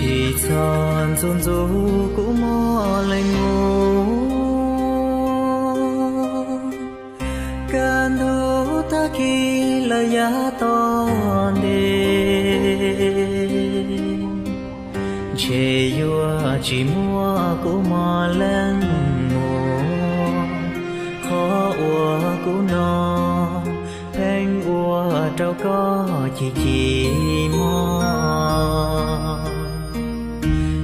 Tsis txhob ntxub ntxub kuv mog leej muam, kaj ntug tag kis lawm yav tom ntej, ntshe yuav tsis muaj kuv mog leej muam. Qhov uas kuv no pheej ua rau koj chim chim mog.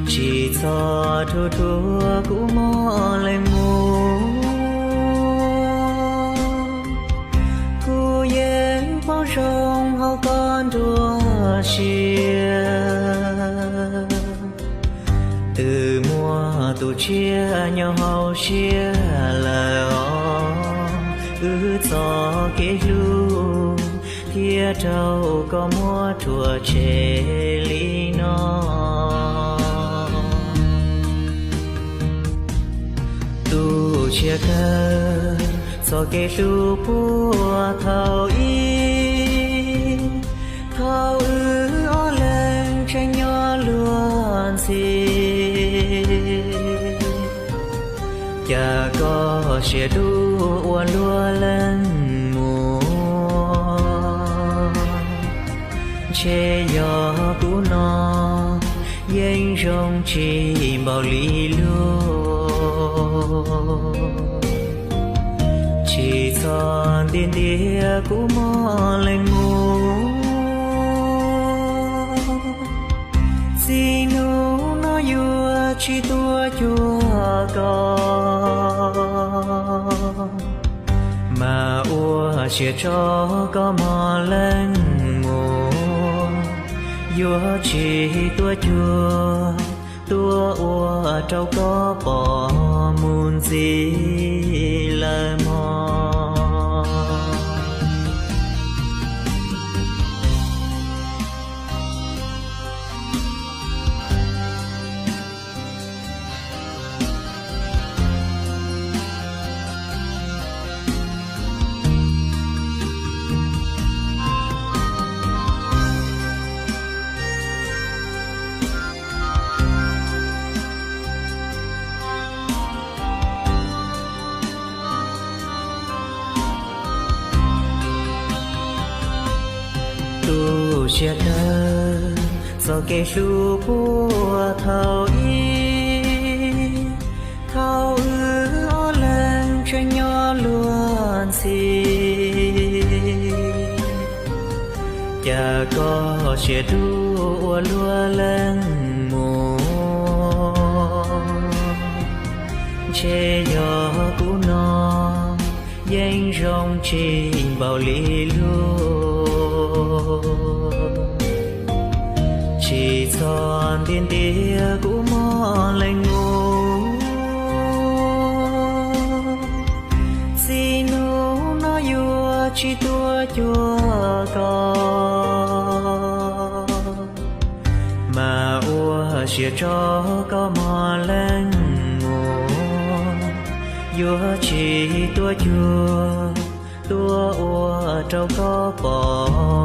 Tsis txhob rhuav rhuav kuv mog leej muam, kuv yeej poob zoo hauv koj nruab siab. Twb muaj tus tshiab nyob hauv siab lawm os, wb txoj kev hlub thiaj raug koj muab rhuav tshem li no. Tu siab kawg txoj kev hlub puag thaum ub, thaum wb ob leeg tseem nyob luag ntxhi. Cas koj siab dub ua luaj leej muam, ntshe yog kuv no yeej zoo tsis npaum li luag. Tsis txhob ntiag ntiag kuv mog leej muam, txij hnub no yuav tsis tuaj cuag koj, mas ua siab tso koj mog leej muam, yuav tsis tuaj cuag, tuaj ua rau koj pom mus ntxiv lawm mog. Tu siab kawg txoj kev hlub puag thaum ub, thaum wb ob leeg tseem nyob luag ntxhi. Cas koj siab dub ua luaj leej muam, ntshe yog kuv no yeej zoo tsis npaum li luag. Tsis txhob ntiag ntiag kuv mog leej muam, txij hnub no yuav tsis tuaj cuag koj, mas ua siab tso koj mog leej muam, yuav tsis tuaj cuag, tuaj ua rau koj pom